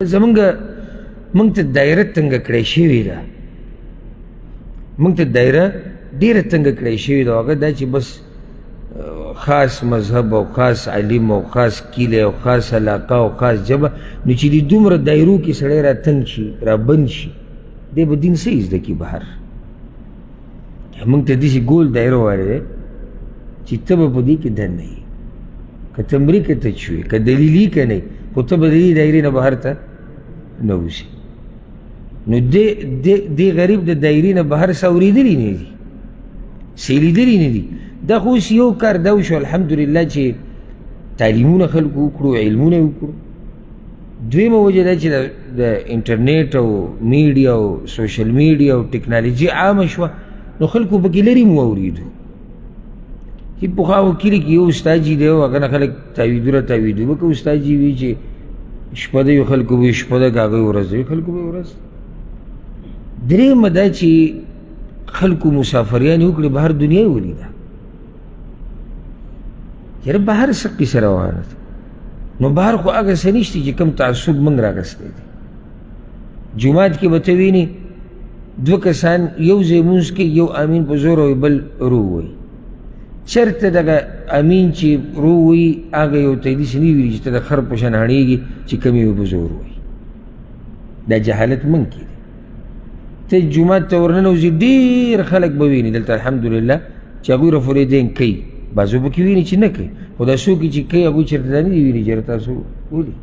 زمونږ مونږ ته دایره تنګه کړی شوې ده، مونږ ته دایره ډېره تنګه کړی شوې ده. هغه دا چې بس خاص مذهب او خاص عالم او خاص کلی او خاص علاقه او خاص ژبه، نو چې دې دومره دایرو کې سړی را تنګ شي، را بند شي، دی به دین څه زده کړي بهر؟ مونږ ته داسې ګول دایره والې دی چې ته به په دې کې دننه یې، که ته مري که ته چوې، که دلیلي که نه، خو ته به د دې دایرې نه بهر ته نه وځې. نو دې غریب د دایرې نه بهر څه اورېدلي نه دي، څه یې لیدلي نه دي. دا خو اوس یو کار دا وشو الحمدلله چې تعلیمونه خلکو وکړو، علمونه یې وکړو. دویمه وجه دا چې د انټرنیټ او میډیا او سوشل میډیا او ټکنالوژي عامه شوه، نو خلکو پکې لرې مو اورېدو. چې پخوا خو کلي کې یو استاد جي دی او هغه نه خلک تاویدونه تاویدو به که استاد جي وي چې شپه ده یو خلکو به شپه ده، که هغه ورځ ده یو خلکو به ورځ. درېیمه دا چې خلکو مسافریانې وکړې، بهر دنیا یې ولیده، یاره بهر څه قصه روانه ده. نو بهر خو هغه څه نشته چې کوم تعصب موږ راغستی دی. جومات کې به ته وینې دوه کسان یو ځای لمونځ کوي، یو امین په زور وایي، بل رو وایي. چېرته دغه امین چې رو وایي هغه یو ته داسې نه ویلي چې ته د خر په شان هڼېږي چې کوم یې په زور وایي. دا جهالت موږ کې دی. ته جومات ته ورننوځې ډېر خلک به ویني دلته الحمدلله چې هغوی رفع الیدین کوي، بعضو پکې ویني چې نه کوي، خو دا څوک چې کوي هغوی چېرته دا نه دي ویني چې تاسو ولي.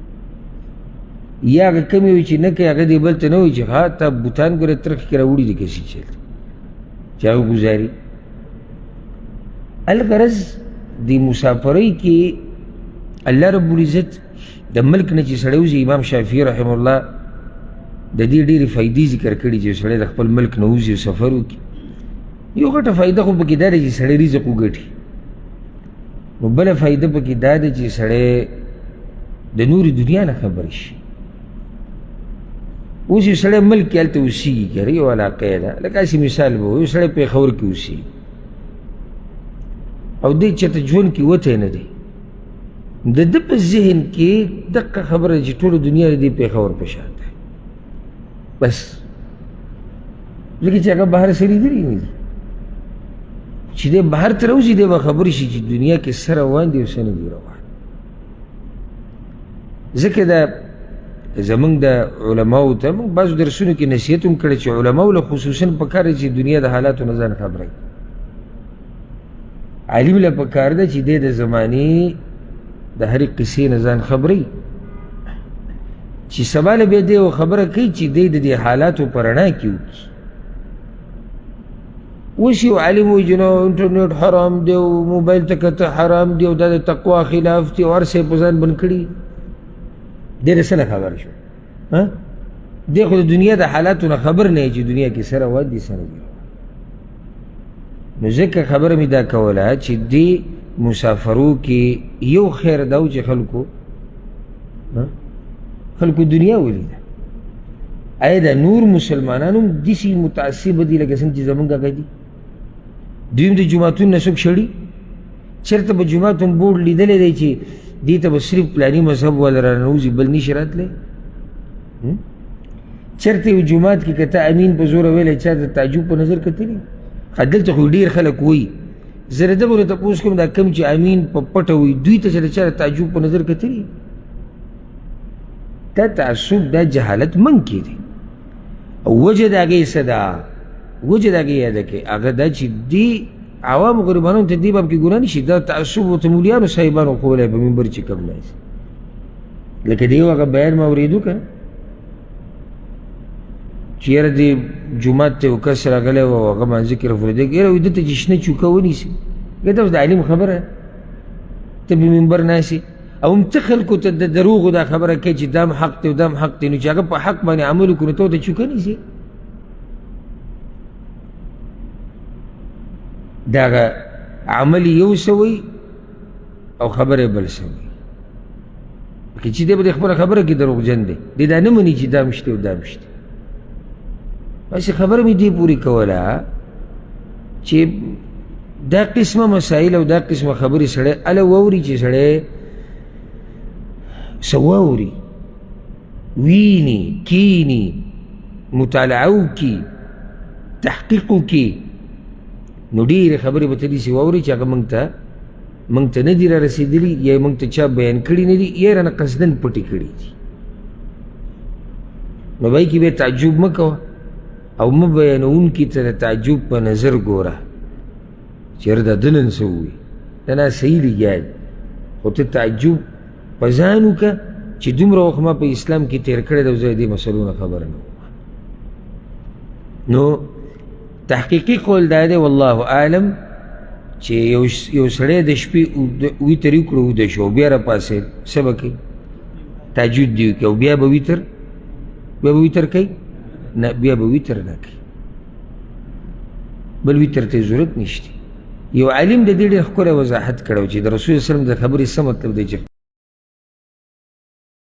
یا هغه کوم یو چې نه کوي هغه دې بل ته نه وایي چې ها تا بوتان ګوره ترخ کې راوړي دي که څه چېرته چې هغه ګزاري. الغرض دې مسافرۍ کې الله رب العزت د ملک نه چې سړی وځي، امام شافعي رحمه الله د دې ډېرې فایدې ذکر کړي چې سړی د خپل ملک نه وځي او سفر وکړي. یو غټه فایده خو پکې دا ده چې سړی رزق وګټي، نو بله فایده پکې دا ده چې سړی د نورې دنیا نه خبر شي. اوس یو سړی ملک کې هلته اوسېږي که نه، یو علاقه یې ده، لکه هسې مثال به وایو، یو سړی پېښور کې اوسېږي او دی چېرته ژوند کې وتی نه دی، د ده په ذهن کې دقه خبره چې ټوله دنیا د دې پېښور په شان ده، بس ځکه چې هغه بهر څه لیدلي نه دي. چې دی بهر ته راوځي دی به خبر شي چې دنیا کې څه روان دي او څه نه دي روان. ځکه دا زمونږ د علماو ته موږ بعضو درسونو کې نصیحت هم کړی چې علماو له خصوصا پکار دی چې دنیا د حالاتو نه ځان خبروي. عالم له پکار ده چې دی د زمانې د هرې قصې نه ځان خبروي، چې سبا له بیا دی یوه خبره کوي چې دی د دې حالاتو په رڼا کې وکړي. اوس یو عالم وایي چې نه انټرنیټ حرام دی او موبایل ته کته حرام دی او دا د تقوا خلاف دی او هر څه یې په ځان بند کړي، دی د څه نه خبر شو؟ دی خو د دنیا د حالاتو نه خبر نه دی چې دنیا کې څه روان دي څه نه دي. نو ځکه خبره مې دا کوله چې دې مسافرو کې یو خیر دا و چې خلکو دنیا ولیده. آیا دا نور مسلمانان هم داسې متعصبه دي لکه څنګه چې زمونږ هغه دي؟ دوی هم د جوماتونو نه څوک شړي؟ چېرته به جومات هم بورډ لیدلی دی چې دې ته به صرف پلاني مذهب والا راننوځي بل نشي راتلی؟ چېرته یو جومات کې که ته امین په زوره ویلی چا د تعجب په نظر کتلي؟ ښه دلته خو ډېر خلک وایي، زه له دغو نه تپوس کوم دا کوم چې امین په پټه وایي دوی ته چې د چا د تعجب په نظر کتلي؟ دا تعصب دا جهالت من کې دی. او وجه د هغې څه ده؟ وجه د هغې یاده کړئ، هغه دا چې دې عوامو غریبانو ته دې باب کې ګناه نشي. دا تعصب ورته مولیانو صاحبانو ښوولی په منبر چې کوم ناست، لکه د یو هغه بیان ما اورېدو که چې یاره دې جومات ته یو کس راغلی و او هغه مانځه کې رفورېدی، یاره وایي ده ته چې شنه چوکه ونیسي، دا اوس د عالم خبره، ته په منبر ناست یې او هم ته خلکو ته د دروغو دا خبره کوې چې دا هم حق دی او دا هم حق دی، نو چې هغه په حق باندې عمل وکړي نو ته ورته چوکه نیسې. دغه عمل یو څه وایي او خبره یې بل څه وایي. که چې دی به د خپله خبره کې دروغجن دی، دی دا نه مني چې دا هم شته او دا هم شته. هسې خبره مې دې پورې کوله چې دا قسمه مسایل او دا قسمه خبرې سړی هله واوري چې سړی څه واوري. ویني، کیني، مطالعه وکړي، تحقیق وکړي، نو ډېرې خبرې به ته داسې واورې چې هغه موږ ته نه دي را رسېدلي، یا یې موږ ته چا بیان کړي نه دي، یا یې رانه قصداً پټې کړي دي. نو به کې بیا تعجب مه کوه او مه بیانوونکي ته د تعجب په نظر ګوره چې یاره دا ده نن څه ووایي، دا نه صحیح لګیا دی. خو ته تعجب په ځان وکړه چې دومره وخت ما په اسلام کې تېر کړی دی او زه د دې مسلو نه خبر نه وم. نو تحقیقي قول دا دی والله اعلم چې یو سړی د شپې وتر یې وکړو، ویده شو، بیا راپاڅېد، څه به کوي؟ تهجد دې وکړي او بیا به وتر، بیا به وتر کوي؟ نه، بیا به وتر نه کوي، بل وتر ته ضرورت نشته. یو عالم د دې ډېر ښکلی وضاحت کړی چې د رسول الله صلی الله علیه وسلم د خبرې څه مطلب دی چې